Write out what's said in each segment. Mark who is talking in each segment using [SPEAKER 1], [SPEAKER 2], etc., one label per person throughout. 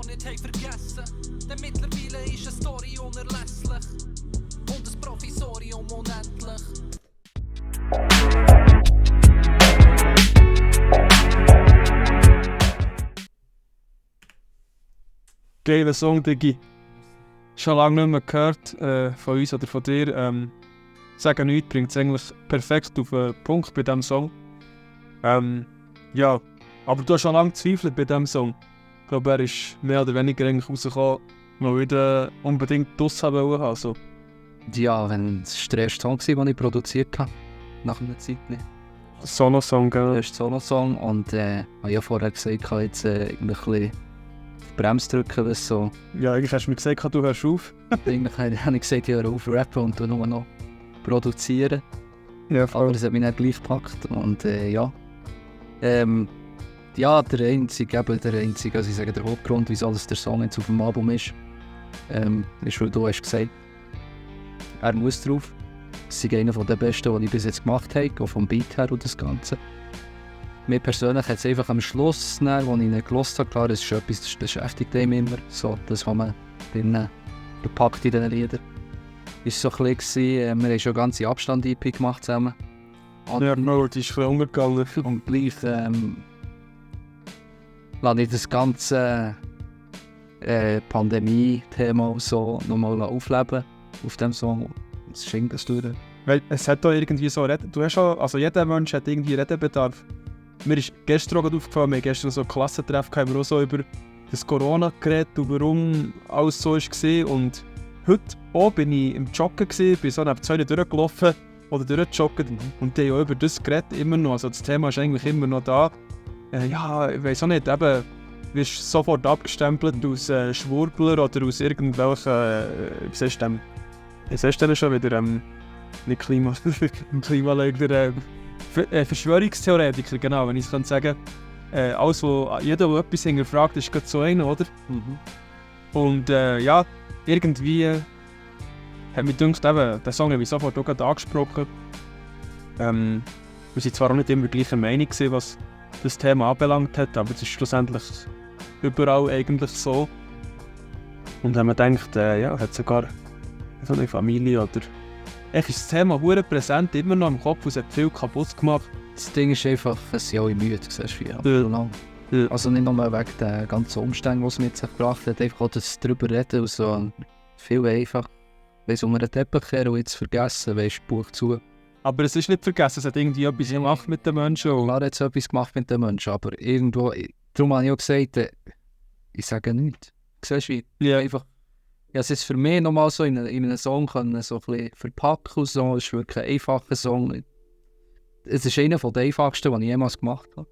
[SPEAKER 1] gar nicht haben vergessen. Denn mittlerweile ist eine Story unerlässlich und ein Provisorium unendlich.
[SPEAKER 2] Geiler Song, Digi. Schon lange nicht mehr gehört von uns oder von dir. Sagen nichts bringt es eigentlich perfekt auf den Punkt bei diesem Song. Ja, aber du hast schon lange gezweifelt bei diesem Song. Ich glaube, er ist mehr oder weniger eigentlich rausgekommen, weil ich ihn unbedingt draussen haben wollte. So.
[SPEAKER 3] Ja, das war der erste Song, den ich produziert habe. Nach einer Zeit.
[SPEAKER 2] Solo-Song, gell?
[SPEAKER 3] Der erste Solo-Song. Und ich habe ja vorher gesagt, ich kann jetzt eigentlich ein bisschen auf die Bremse drücken. Was so.
[SPEAKER 2] Ja, eigentlich hast du mir gesagt, du hörst auf.
[SPEAKER 3] Eigentlich habe ich gesagt, ich höre auf rappen und nur noch produzieren.
[SPEAKER 2] Ja,
[SPEAKER 3] aber es hat mich nicht gleich gepackt. Und ja. Ja, der einzige, also ich sage, der Hauptgrund, wieso alles der Song jetzt auf dem Album ist, weil du hast gesagt, er muss drauf. Es ist einer der besten, die ich bis jetzt gemacht habe, auch vom Beat her und das Ganze. Mir persönlich hat es einfach am Schluss, als ich ihn gehört habe, klar, es ist etwas, das beschäftigt einem immer, so, das, was man verpackt in diesen Liedern. Es war so ein bisschen, wir haben schon eine ganze Abstand-EP gemacht zusammen.
[SPEAKER 2] Ja, no, die ist ein bisschen untergegangen.
[SPEAKER 3] Und gleich lasse ich das ganze Pandemie-Thema so nochmal aufleben auf dem Song. Das schenkt das durch.
[SPEAKER 2] Weil es hat da irgendwie so du hast schon, also jeder Mensch hat irgendwie Redebedarf. Mir ist gestern gerade aufgefallen, wir hatten gestern so ein Klassentreff, haben wir auch so über das Corona geredet und warum alles so war. Und heute auch bin ich im Joggen gewesen, bin so neben zwei durchgelaufen oder durchgejoggt und die haben auch über das geredet, immer noch. Also das Thema ist eigentlich immer noch da. Ja, ich weiss auch nicht, eben, du wirst sofort abgestempelt aus Schwurbler oder aus irgendwelchen, wie sagst du denn schon wieder, nicht Klimaleugner, Verschwörungstheoretiker, genau, wenn ich es sagen kann. Alles, jeder, der etwas hinterfragt, ist gerade so einer, oder? Und ja, irgendwie hat mich gedacht, eben, der Song hat mich sofort auch gerade angesprochen. Wir sind zwar auch nicht immer gleicher Meinung gewesen, was das Thema anbelangt hat, aber es ist schlussendlich überall eigentlich so. Und wenn man denkt, ja, hat sogar so eine Familie oder... Echt ist das Thema verdammt präsent, immer noch im Kopf und es hat viel kaputt gemacht.
[SPEAKER 3] Das Ding ist einfach, es sind alle müde, siehst du, ja. Also nicht nur wegen der ganzen Umstände, die es mit sich gebracht hat, einfach auch das drüber reden und so viel einfach. Weißt du, um einen Teppich kehren und jetzt vergessen, weißt du, Buch zu.
[SPEAKER 2] Aber es ist nicht vergessen, es hat irgendwie etwas gemacht mit den Menschen.
[SPEAKER 3] Klar hat es etwas gemacht mit den Menschen, aber irgendwo, darum habe ich auch gesagt, ich sage nichts. Siehst du,
[SPEAKER 2] ja.
[SPEAKER 3] Einfach, ja, es ist für mich nochmal so in einen Song können, so ein bisschen verpacken und so. Es ist wirklich ein einfacher Song. Es ist einer der einfachsten, den ich jemals gemacht habe.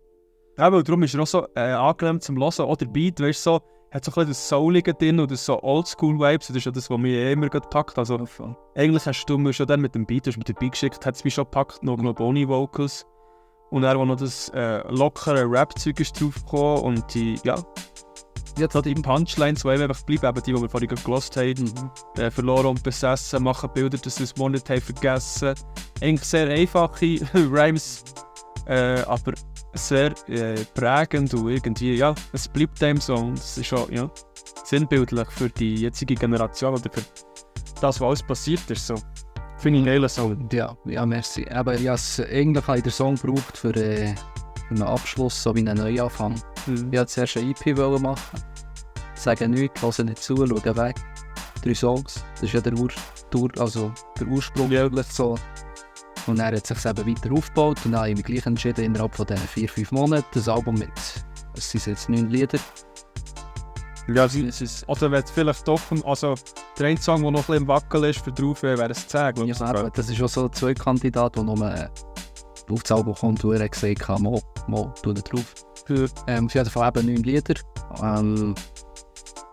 [SPEAKER 2] Ja, weil darum ist er auch so angenehm zum Hören. Auch der Beat, weißt du, so, hat so ein bisschen das Soulige drin und das so Oldschool-Vibes. Das ist ja das, was mich immer gepackt hat. Also, eigentlich hast du mir schon dann mit dem Beat, du hast mir den Beat geschickt, hat es mich schon gepackt, noch ohne Vocals. Und dann, wo noch das lockere Rap-Zeug ist draufgekommen und die, ja, jetzt hat eben Punchlines, die einfach bleiben, eben die wir vorhin gehört haben. Verloren und besessen, machen Bilder, dass wir es morgen nicht haben vergessen. Eigentlich sehr einfache Rhymes, aber sehr prägend und irgendwie, ja, es bleibt dem so und es ist schon, ja, sinnbildlich für die jetzige Generation oder für das, was alles passiert ist. So. Finde ich einen geilen Song.
[SPEAKER 3] Ja, merci. Aber ich habe eigentlich den Song gebraucht für einen Abschluss, so wie einen Neuanfang. Ich wollte zuerst eine EP machen. Sagen nichts, hören nicht zu, schauen weg. 3 Songs, das ist ja der Ursprung so. Und dann hat es sich eben weiter aufgebaut und dann habe ich mich gleich entschieden, innerhalb von diesen 4-5 Monaten das Album mit, es sind jetzt 9 Lieder.
[SPEAKER 2] Ja, oder wenn vielleicht doch, also der eine Song, der noch ein bisschen im Wackeln ist, für drauf wäre es 10, glaube ich.
[SPEAKER 3] Ja, das ist auch so 2 Kandidaten, die nur auf das Album kommt und er hat gesagt, tu da drauf. Auf jeden Fall eben 9 Lieder.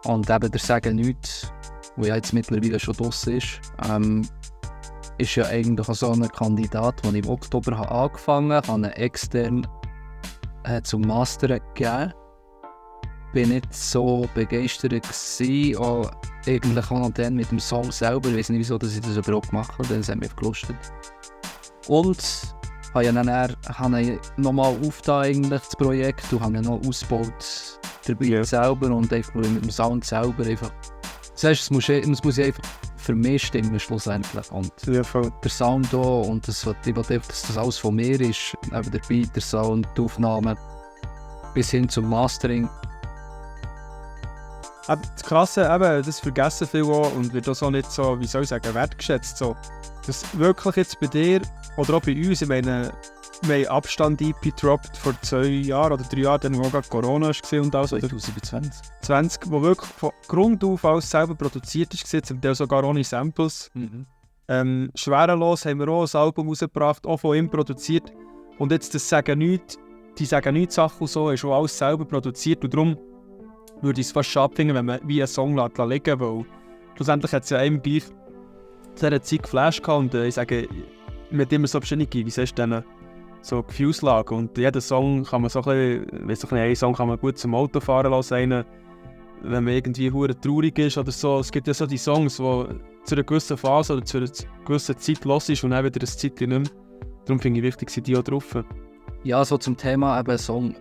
[SPEAKER 3] Und eben der «Sagen nichts», der ja jetzt mittlerweile schon draussen ist ja eigentlich so ein Kandidat, den ich im Oktober angefangen habe, einen extern zum Mastern gegeben. Bin nicht so begeistert gewesen, auch eigentlich auch noch dann mit dem Song selber. Ich weiß nicht, wieso dass ich das überhaupt gemacht habe, denn es hat mich gelustet. Und habe dann nochmal aufgetan, eigentlich, das Projekt, und habe dann noch ausgebaut der Beat selber und einfach mit dem Sound selber einfach. Das heißt, es muss einfach für mich stimmen schlussendlich. Und
[SPEAKER 2] Ja, voll.
[SPEAKER 3] der Sound da und ich will einfach, dass das alles von mir ist. Eben der Beat, der Sound, die Aufnahme bis hin zum Mastering.
[SPEAKER 2] Aber das Krasse, eben, das vergessen viele auch und wird auch so nicht so, wie soll ich sagen, wertgeschätzt. So. Das wirklich jetzt bei dir oder auch bei uns, ich meine, wir haben Abstand-EP gedroppt vor 2 Jahren oder 3 Jahren, dann wo gerade Corona war und alles.
[SPEAKER 3] 2020.
[SPEAKER 2] 20, wo wirklich von Grund auf alles selber produziert ist, zum Teil sogar ohne Samples. Schwerelos haben wir auch ein Album rausgebracht, auch von ihm produziert. Und jetzt das Sagen nichts, die Sagen nichts Sachen und so, ist auch alles selber produziert. Und darum würde ich es fast schade finden, wenn man wie einen Song liegen lässt, weil schlussendlich hat es ja einem gleich zu dieser Zeit geflasht gehabt. Und ich sage, mit immer so verschiedene, wie sagst du denn, so Gefühlslagen. Und jeden Song kann man so ein bisschen, einen Song kann man gut zum Autofahren lassen, einen, wenn man irgendwie hure traurig ist oder so. Es gibt ja so die Songs, die zu einer gewissen Phase oder zu einer gewissen Zeit los ist und dann wieder ein Zeitchen nicht mehr. Darum finde ich wichtig, sind die auch drauf.
[SPEAKER 3] Ja, so zum Thema eben Song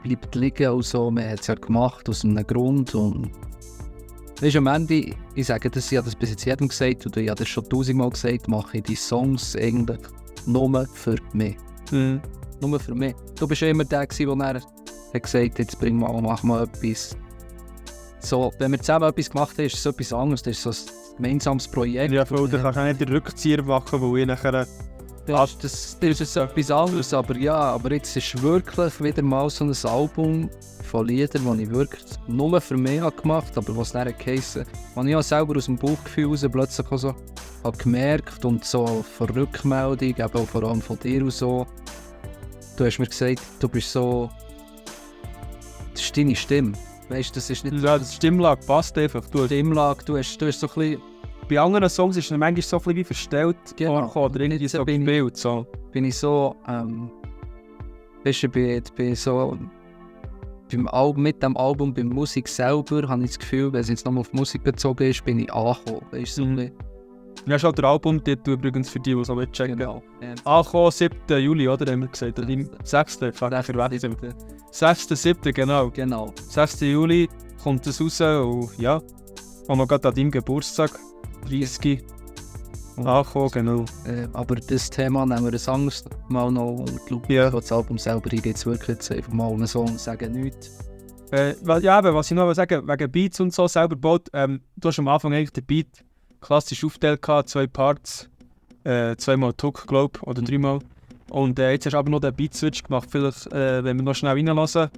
[SPEAKER 3] bleibt liegen und so. Man hat es ja gemacht aus einem Grund. Und weißt du, am Ende, ich sage das, ich habe das bis jetzt jedem gesagt oder ich habe das schon 1000-mal gesagt, mache ich die Songs eigentlich nur für mich. Nur für mich. Du bist ja immer der, der hat gesagt, jetzt mach mal etwas. So, wenn wir zusammen etwas gemacht haben, ist es etwas anderes. Das ist so ein gemeinsames Projekt.
[SPEAKER 2] Ja, voll, da kannst du auch nicht den Rückzieher machen, weil ich nachher...
[SPEAKER 3] Das ist etwas anderes, aber jetzt ist wirklich wieder mal so ein Album von Liedern, das ich wirklich nur für mich gemacht habe, aber was dann geheissen, was ich auch selber aus dem Bauchgefühl raus plötzlich auch so habe gemerkt und so von Rückmeldung, eben auch vor allem von dir und so. Du hast mir gesagt, du bist so... Das ist deine Stimme. Weißt, das ist nicht...
[SPEAKER 2] Ja, die Stimmlage passt einfach.
[SPEAKER 3] Stimmlage, du hast so ein bisschen...
[SPEAKER 2] Bei anderen Songs ist es manchmal so ein bisschen wie verstellt vorgekommen oder irgendwie so gespielt. So.
[SPEAKER 3] Bin ich so... weißt du, bin so... Mit dem Album, bei Musik selber, habe ich das Gefühl, wenn es jetzt nochmal auf Musik bezogen ist, bin ich angekommen. Weißt du, so ein bisschen...
[SPEAKER 2] Ja, schon der Albumtitel übrigens für die, die es noch mitchecken.
[SPEAKER 3] Genau.
[SPEAKER 2] Angekommen 7. Juli, oder? Haben wir gesagt. Oder 6. 6. 7. Genau.
[SPEAKER 3] Genau.
[SPEAKER 2] 6. Juli kommt es raus und ja, und noch gerade an deinem Geburtstag, 30. Angekommen, genau.
[SPEAKER 3] Aber das Thema nehmen wir ein anderes Mal noch unter die Lupe.
[SPEAKER 2] Ja.
[SPEAKER 3] Das Album selber geht es wirklich jetzt einfach mal einen Song sagen nichts.
[SPEAKER 2] Ja, aber was ich noch sagen wegen Beats und so selber gebaut, du hast am Anfang eigentlich den Beat klassisch aufgeteilt, 2 Parts, 2-mal Tuck, glaube ich, oder 3-mal. Und jetzt hast du aber noch den Beat-Switch gemacht. Vielleicht, wenn wir noch schnell reinlassen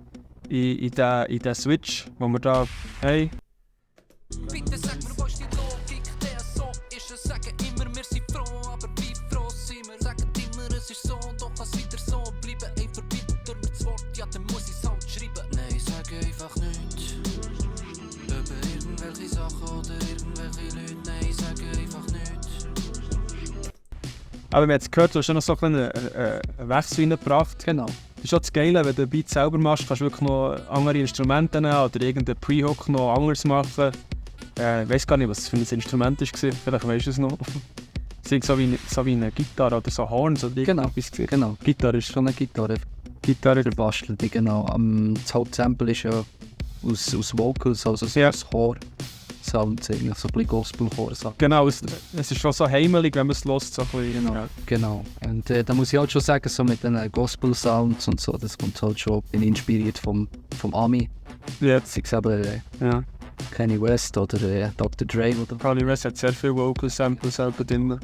[SPEAKER 2] in den Switch, wo wir da haben.
[SPEAKER 1] Bitte sag mir, wo ist die Logik, der so ist es? Sagen immer, wir sind froh, aber wie froh sind wir? Sagen immer, es ist so, doch kann es wieder so bleiben. Ey, verbietet mir das Wort, ja, dann muss ich es halt schreiben. Nein, ich sage einfach nichts über irgendwelche Sachen oder irgendwelche Leute. Nein, ich sage einfach nichts.
[SPEAKER 2] Aber wir haben jetzt gehört, du hast schon noch so einen Wechsel reingebracht.
[SPEAKER 3] Genau.
[SPEAKER 2] Das ist auch das Geile, wenn du den Beat selber machst, kannst du wirklich noch andere Instrumente nehmen oder irgendeinen Pre-Hook noch anders machen. Ich weiß gar nicht, was das für ein Instrument war. Vielleicht weißt du es noch. Es ist so wie eine Gitarre oder so Horns oder irgendwas.
[SPEAKER 3] Genau.
[SPEAKER 2] Gitarre ist
[SPEAKER 3] Schon eine Gitarre.
[SPEAKER 2] Gitarre.
[SPEAKER 3] Der Bastel, genau. Das Hauptsample ist ja aus Vocals, also
[SPEAKER 2] Ja.
[SPEAKER 3] aus Chor. Sound, eigentlich so ein bisschen Gospel-Chor.
[SPEAKER 2] Genau, es ist schon so heimelig, wenn man es hört. So
[SPEAKER 3] Genau. Genau. Und da muss ich halt schon sagen, so mit den Gospel-Sounds und so, das kommt halt schon, bin inspiriert vom Ami.
[SPEAKER 2] Ja.
[SPEAKER 3] Sei es eben
[SPEAKER 2] Ja.
[SPEAKER 3] Kanye West oder Dr. Dre oder...
[SPEAKER 2] Kanye West hat sehr viele Vocal Samples selber drin.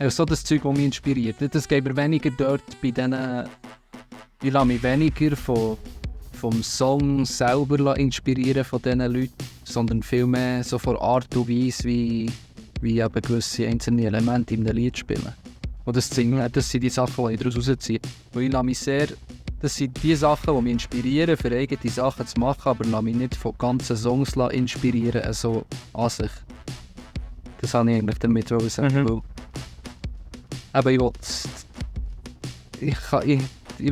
[SPEAKER 3] So das Zeug, das mich inspiriert. Das geht mir weniger dort bei denen... Ich lasse mich weniger vom Song selber inspirieren von diesen Leuten, sondern vielmehr so von Art und Weise, wie eben gewisse einzelne Elemente in einem Lied spielen. Und das sind die Sachen, die ich daraus rausziehe. Und ich lasse mich sehr... Das sind die Sachen, die mich inspirieren, für eigene Sachen zu machen, aber lasse mich nicht von ganzen Songs inspirieren, also an sich. Das wollte ich eigentlich damit sagen.
[SPEAKER 2] Mhm.
[SPEAKER 3] Aber ich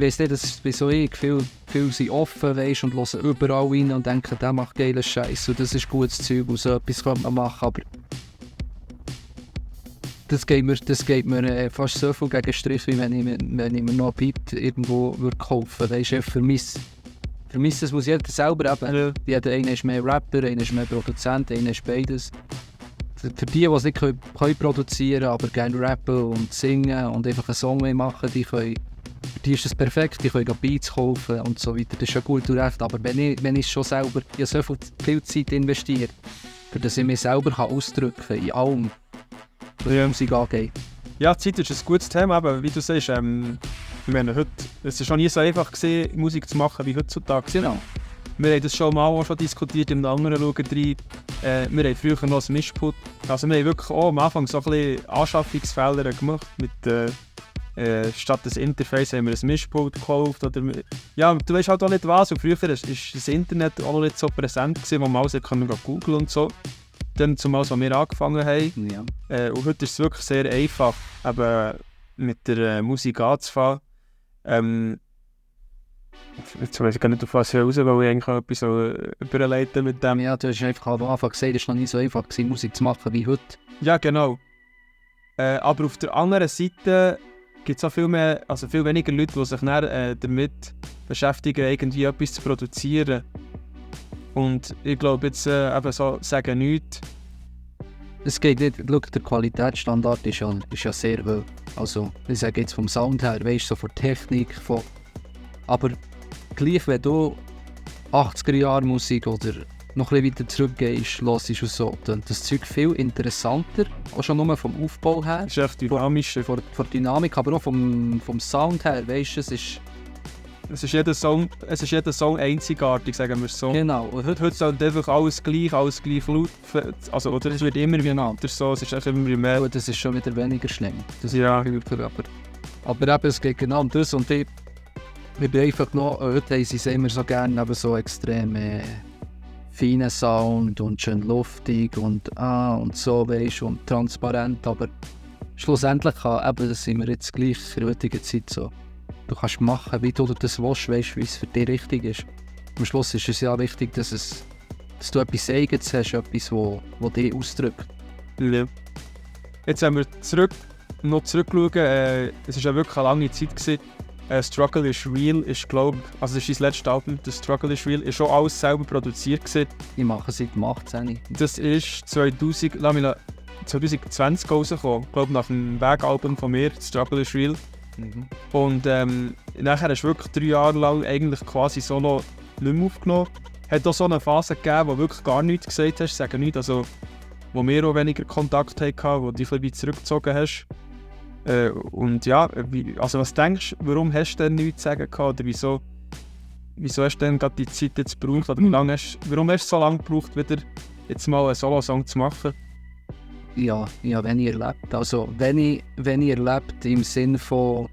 [SPEAKER 3] weiss nicht, das bin so ich. Viele sind offen, weißt, und hören überall rein und denken, der macht geilen Scheiß und das ist gutes Zeug und so etwas könnte man machen, aber das geht mir fast so viel gegen den Strich, wie wenn ich mir noch ein Beat irgendwo kaufen würde. Weißt du, für mich Für mich das muss jeder selber eben.
[SPEAKER 2] Ja.
[SPEAKER 3] Einer ist mehr Rapper, einer ist mehr Produzent, einer ist beides. Für die es nicht können produzieren können, aber gerne rappen und singen und einfach einen Song machen, für die ist das perfekt, die können Beats kaufen und so weiter. Das ist schon gut und recht, aber wenn ich schon selber, ich habe so viel Zeit investiert, für dass ich mich selber ausdrücken kann, in allem, was
[SPEAKER 2] Ja.
[SPEAKER 3] Musik angeht.
[SPEAKER 2] Ja, Zeit ist ein gutes Thema, aber wie du sagst, ich meine, heute, es war schon nie so einfach gewesen, Musik zu machen wie heutzutage.
[SPEAKER 3] Genau.
[SPEAKER 2] Wir haben das schon mal auch schon diskutiert in einem anderen Schauen rein. Wir haben früher noch ein Mischpult. Also wir haben wirklich auch am Anfang so ein bisschen Anschaffungsfehler gemacht. Statt des Interface haben wir ein Mischpult gekauft. Ja, du weißt halt auch nicht was. Und früher war das Internet auch noch nicht so präsent gewesen, wo man alles googeln konnte und so. Dann zumal, als wir angefangen haben.
[SPEAKER 3] Ja.
[SPEAKER 2] Und heute ist es wirklich sehr einfach, eben mit der Musik anzufangen. Jetzt weiss ich gar nicht, auf was ich raus will, weil ich eigentlich auch etwas so überleiten mit dem.
[SPEAKER 3] Ja, du hast einfach am Anfang gesagt, es war noch nie so einfach gewesen, Musik zu machen wie heute.
[SPEAKER 2] Ja, genau. Aber auf der anderen Seite gibt es auch viel weniger Leute, die sich dann, damit beschäftigen, irgendwie etwas zu produzieren. Und ich glaube jetzt eben so sagen nichts.
[SPEAKER 3] Es geht nicht, schau, der Qualitätsstandard ist ja sehr hoch. Also, ich sage jetzt vom Sound her, weißt du, so von Technik, aber gleich, wenn du 80er-Jahre-Musik oder noch ein bisschen weiter zurückgehst, hörst und so, dann das Zeug viel interessanter, auch schon nur vom Aufbau her,
[SPEAKER 2] Es ist echt dynamischer.
[SPEAKER 3] von der Dynamik, aber auch vom Sound her, weißt du,
[SPEAKER 2] Es ist jeder Song einzigartig, sagen wir es so.
[SPEAKER 3] genau. Und
[SPEAKER 2] Heute sound einfach alles gleich laut. Also, oder es wird immer
[SPEAKER 3] genau.
[SPEAKER 2] wieder so, es ist echt immer mehr.
[SPEAKER 3] Gut, das ist schon wieder weniger schlimm. Das
[SPEAKER 2] Ja.
[SPEAKER 3] aber eben, es geht genau um das und ich bin einfach noch, heute haben sie es immer so gerne, eben so extrem feinen Sound und schön luftig und so, weißt, und transparent, aber schlussendlich das sind wir jetzt gleich in der heutigen Zeit so. Du kannst machen, wie du das willst, weißt, wie es für dich richtig ist. Am Schluss ist es ja wichtig, dass du etwas Eigenes hast, etwas, das dich ausdrückt.
[SPEAKER 2] Ja. Jetzt haben wir zurückschauen, es war ja wirklich eine lange Zeit gewesen. Struggle is Real ist, glaube ich, also das ist sein letztes Album, das Struggle is Real, ist schon alles selber produziert gewesen.
[SPEAKER 3] Ich mache seit dem 18.
[SPEAKER 2] Das ist 2020 rausgekommen, ich glaube nach dem Weg-Album von mir, Struggle is Real. Und nachher hast du wirklich 3 Jahre lang eigentlich quasi solo nicht mehr aufgenommen. Hat auch so eine Phase gegeben, wo du wirklich gar nichts gesagt hast, sagen nichts, also wo wir auch weniger Kontakt hatten, wo du dich ein bisschen zurückgezogen hast. Und ja, was denkst du, warum hast du denn nichts zu sagen gehabt, oder wieso hast du denn gerade die Zeit jetzt gebraucht, oder warum hast du so lange gebraucht, wieder jetzt mal einen Solo-Song zu machen?
[SPEAKER 3] Ja, wenn ich erlebt. Also, wenn ich erlebt im Sinn von.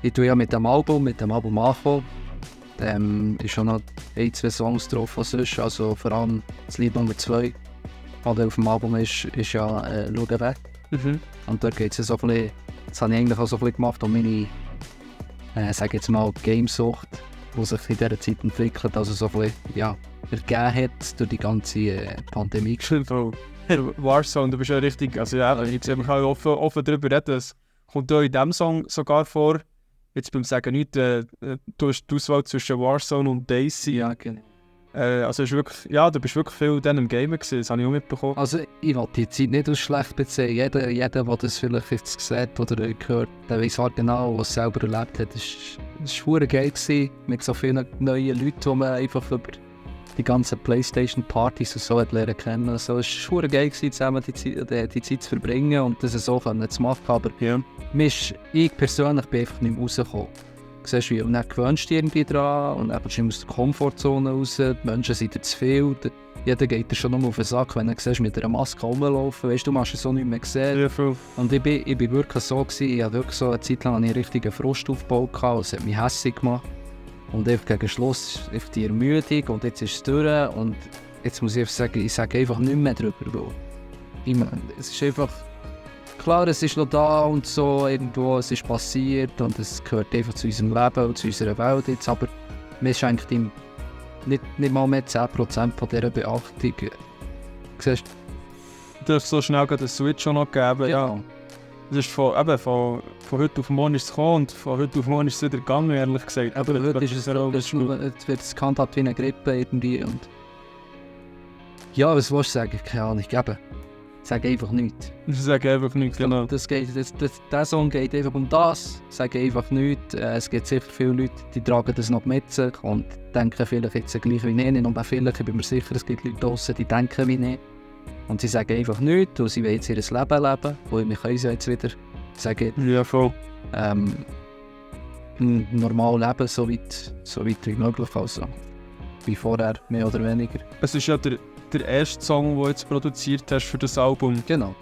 [SPEAKER 3] Ich tue ja mit dem Album angekommen. Ist schon noch 1-2 Songs drauf von sonst. Also vor allem das Lied Nummer 2, das auf dem Album ist ja «Schau weg». Und da geht es ja so ein bisschen, das habe ich eigentlich auch so ein bisschen gemacht, um meine, sage jetzt mal, Gamesucht, die sich in dieser Zeit entwickelt, also so ein bisschen, ja, ergeben hat durch die ganze Pandemie.
[SPEAKER 2] Warzone, du bist ja richtig, also ja, ich kann offen darüber reden, es kommt auch in diesem Song sogar vor, jetzt beim Sagen nichts, du hast die Auswahl zwischen Warzone und Daisy.
[SPEAKER 3] Ja, genau.
[SPEAKER 2] Also ist wirklich, ja, du bist wirklich viel dann im Game gewesen, das habe ich auch mitbekommen.
[SPEAKER 3] Also ich will die Zeit nicht als schlecht beziehen. Jeder, der das vielleicht jetzt sieht oder gehört, der weiss halt genau, was er selber erlebt hat. Es war verdammt geil gewesen, mit so vielen neuen Leuten, die man einfach über die ganzen Playstation-Partys und so hat lernen kennen. Also es war verdammt geil gewesen, zusammen die Zeit zu verbringen und das so zu machen. Aber
[SPEAKER 2] Ja.
[SPEAKER 3] ich persönlich bin einfach nicht mehr rausgekommen. Du siehst, wie, und dann gewöhnst du dich irgendwie dran und dann kommst du aus der Komfortzone raus, die Menschen sind dir zu viel, jeder geht dir schon nur auf den Sack, wenn du siehst, mit einer Maske rumlaufen, weißt du, machst es so nicht mehr gesehen.
[SPEAKER 2] Ja, viel.
[SPEAKER 3] Und ich bin wirklich so gewesen, ich hatte wirklich so eine Zeit lang einen richtigen Frust aufgebaut und es hat mich hässlich gemacht. Und einfach gegen Schluss einfach die Ermüdung und jetzt ist es durch und jetzt muss ich einfach sagen, ich sage einfach nicht mehr darüber, weil ich meine, es ist einfach, klar, es ist noch da und so, irgendwo, es ist passiert und es gehört einfach zu unserem Leben und zu unserer Welt jetzt, aber mir schenkt ihm nicht mal mehr 10% von dieser Beachtung. Siehst
[SPEAKER 2] Du hast so schnell gerade den Switch schon noch gegeben, ja. Es ist von heute auf morgen ist es gekommen und von heute auf morgen ist es wieder gegangen, ehrlich gesagt.
[SPEAKER 3] Aber heute ist es
[SPEAKER 2] auch
[SPEAKER 3] es wird es gehandhabt wie eine Grippe irgendwie. Und ja, was willst du sagen? Keine Ahnung. Eben, sag einfach nichts.
[SPEAKER 2] Ich sage einfach nichts, genau.
[SPEAKER 3] Der Song geht einfach um das. Sag einfach nichts. Es gibt sicher viele Leute, die tragen das noch mit sich und denken vielleicht jetzt gleich wie ich. Nicht nur vielleicht, ich bin mir sicher, es gibt Leute draussen, die denken wie ich. Und sie sagen einfach nichts und sie wollen jetzt ihr Leben leben. Und wir können sie jetzt wieder sagen,
[SPEAKER 2] Ja, voll.
[SPEAKER 3] normal leben, so weit wie möglich. Also, wie vorher, mehr oder weniger.
[SPEAKER 2] Es ist ja der erste Song, den du jetzt produziert hast für das Album.
[SPEAKER 3] Genau.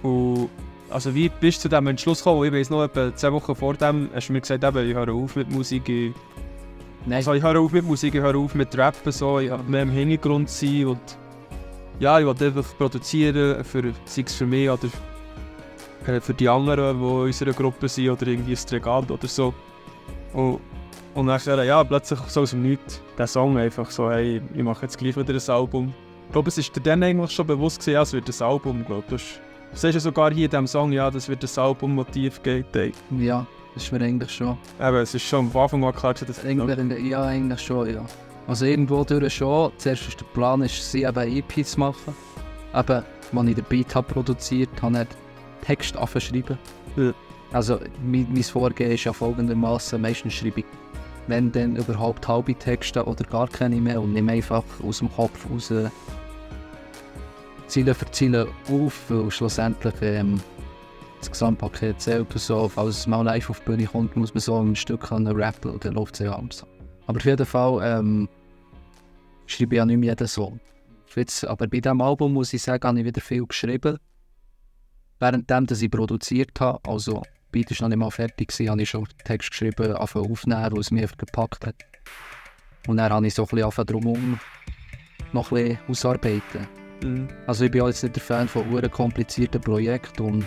[SPEAKER 2] Und also wie bist du zu diesem Entschluss gekommen? Ich weiss noch, etwa 2 Wochen vor dem hast du mir gesagt, eben, ich höre auf mit Musik. Ich höre auf mit Musik, ich höre auf mit Rappen, so, ich will mehr im Hintergrund sein und ja, ich will einfach produzieren, sei es für mich oder für die anderen, die in unserer Gruppe sind oder irgendwie ein Regal oder so. Und dann, ja, plötzlich so aus dem Nichts, der Song einfach so, hey, ich mache jetzt gleich wieder ein Album. Ich glaube, es ist dir dann eigentlich schon bewusst gewesen, ja, es wird ein Album, glaube ich. Du siehst ja sogar hier in diesem Song, ja, das wird ein Album-Motiv geht. Ey.
[SPEAKER 3] Ja, das ist mir eigentlich schon.
[SPEAKER 2] Eben, es ist schon am Anfang mal klar, dass das
[SPEAKER 3] Ja, eigentlich schon, ja. Also irgendwo durch schon. Zuerst war der Plan, sie eben EP zu machen. Eben, als ich den Beat habe produziert habe, ich Text schreiben.
[SPEAKER 2] Ja.
[SPEAKER 3] Also mein Vorgehen ist ja folgendermaßen: meistens schreibe ich, wenn dann überhaupt halbe Texte oder gar keine mehr und nehme einfach aus dem Kopf raus Ziele für Ziele auf, weil schlussendlich das Gesamtpaket zählt und so. Falls es mal live auf die Bühne kommt, muss man so ein Stück rappen und dann läuft es ja anders. Aber auf jeden Fall schreibe ich ja nicht mehr jeden Song. Jetzt, aber bei diesem Album muss ich sagen, habe ich wieder viel geschrieben. Währenddem, dass ich produziert habe, also der Beat war noch nicht mal fertig, habe ich schon den Text geschrieben, angefangen aufnehmen, weil es mich einfach gepackt hat. Und dann habe ich so ein bisschen angefangen, drumherum noch ein bisschen ausarbeiten. Also ich bin jetzt nicht der Fan von einem komplizierten Projekt und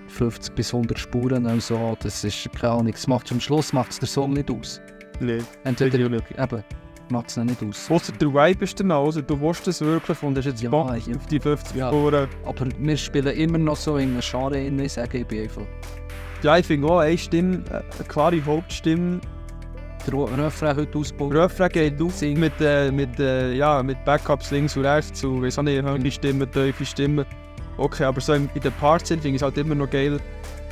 [SPEAKER 3] 50 bis 100 Spuren und so, das ist keine Ahnung, am Schluss macht es der Song nicht aus.
[SPEAKER 2] Nee,
[SPEAKER 3] Entweder eben, macht es nicht aus.
[SPEAKER 2] Ausser der Vibe ist danach, also du willst es wirklich und hast jetzt Bock auf die 50 Spuren.
[SPEAKER 3] Aber wir spielen immer noch so in einem Genre rein, ich sage, ich bin einfach.
[SPEAKER 2] Ja, ich finde auch eine Stimme, eine klare Hauptstimme.
[SPEAKER 3] Der Refrain heute ausbauen.
[SPEAKER 2] Der Refrain geht auf mit Backups links und rechts und weiss auch nicht, höhere Stimmen, tiefe Stimmen. Okay, aber so in den Parts finde ich es halt immer noch geil.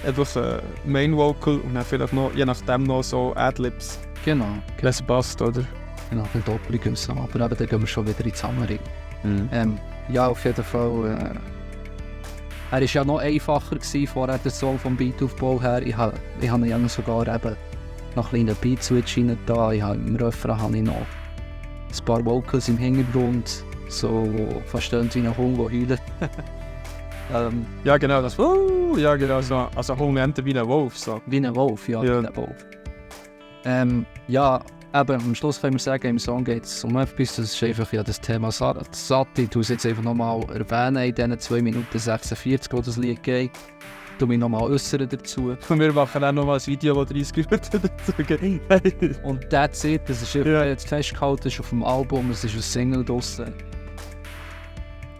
[SPEAKER 2] Einfach Main Vocal und dann vielleicht noch, je nachdem noch so Adlibs.
[SPEAKER 3] Genau.
[SPEAKER 2] Das passt, oder?
[SPEAKER 3] Genau, ein Doppelung und so. Aber eben, dann gehen wir schon wieder in die Sammlung. Ja, auf jeden Fall. Er war ja noch einfacher gewesen, vorher der Song vom Beataufbau her. Ich habe ja sogar eben noch kleinen Beat-Switch rein da. Im Refrain habe ich noch ein paar Vocals im Hintergrund, so fast wie ein Hund, der heult.
[SPEAKER 2] Ja genau, das ja genau, so, also Hund nennt wie ein Wolf. So.
[SPEAKER 3] Wie ein Wolf, ja,
[SPEAKER 2] ja.
[SPEAKER 3] Wie ein Wolf. Ja, eben, am Schluss können wir sagen, im Song geht es um etwas, das ist einfach ja das Thema Satt. Ich tue es jetzt einfach nochmal erwähnen, in diesen 2 Minuten 46, wo das Lied geht. Ich tue mich nochmal äußern dazu.
[SPEAKER 2] Und wir machen auch nochmal ein Video, das 30 Minuten dazu geht.
[SPEAKER 3] Und that's it, das ist jetzt festgehalten, das ist auf dem Album, es ist ein Single draussen.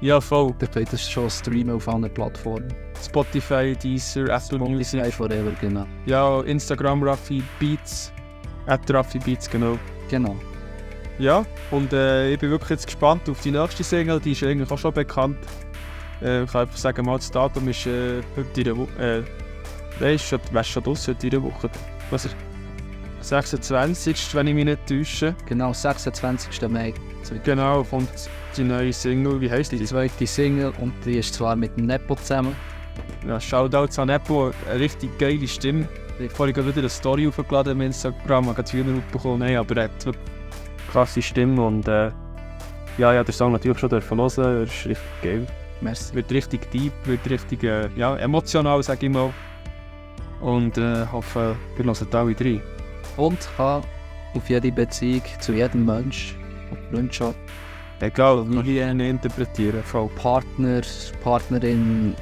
[SPEAKER 2] Ja, voll.
[SPEAKER 3] Da könnt ihr schon streamen auf anderen Plattformen.
[SPEAKER 2] Spotify, Deezer, Apple Music.
[SPEAKER 3] Spotify forever, genau.
[SPEAKER 2] Ja, Instagram, Raffi Beats. @Raffi Beats, genau.
[SPEAKER 3] Genau.
[SPEAKER 2] Ja, und ich bin wirklich jetzt gespannt auf die nächste Single, die ist eigentlich auch schon bekannt. Ich kann einfach sagen, mal das Datum ist heute in der Woche. Weißt du, schon draussen heute in der Woche. Was ist 26. wenn ich mich nicht täusche.
[SPEAKER 3] Genau, 26. Mai.
[SPEAKER 2] Genau, kommt die neue Single. Wie heisst die?
[SPEAKER 3] Die zweite Single und die ist zwar mit dem Nepo zusammen.
[SPEAKER 2] Ja, Shoutouts an Nepo, eine richtig geile Stimme. Ich habe vorhin wieder eine Story aufgeladen im Instagram, ich habe es wieder aufbekommen. Nein, aber er hat wirklich eine krasse Stimme und ja, den Song natürlich schon hören, er ist richtig geil.
[SPEAKER 3] Merci.
[SPEAKER 2] Wird richtig deep, wird richtig emotional, sage ich mal. Und hoffe, wir hören alle drei.
[SPEAKER 3] Und kann auf jede Beziehung zu jedem Mensch, Freundschaft,
[SPEAKER 2] egal, wie ich ihn interpretieren, voll.
[SPEAKER 3] Partner, Partnerin,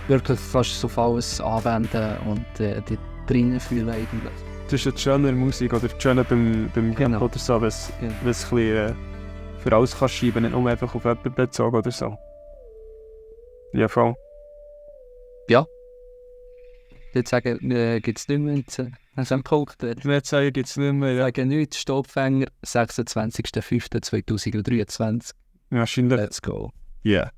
[SPEAKER 3] wirklich kannst du auf alles anwenden und dich drinnen fühlen eigentlich.
[SPEAKER 2] Das ist eine schöne Musik oder schöne beim
[SPEAKER 3] Genau.
[SPEAKER 2] Oder so, wenn es ein bisschen für alles kannst schreiben, nicht nur einfach auf jemanden bezogen oder so. Ja, voll.
[SPEAKER 3] Ich würde sagen, gibt es nicht mehr jetzt an diesem Punkt.
[SPEAKER 2] Ich würde sagen, gibt es nicht mehr.
[SPEAKER 3] Ich
[SPEAKER 2] Ja.
[SPEAKER 3] sage nichts, Stopfänger, 26.05.2023.
[SPEAKER 2] Wahrscheinlich.
[SPEAKER 3] Let's go.
[SPEAKER 2] Ja. Yeah.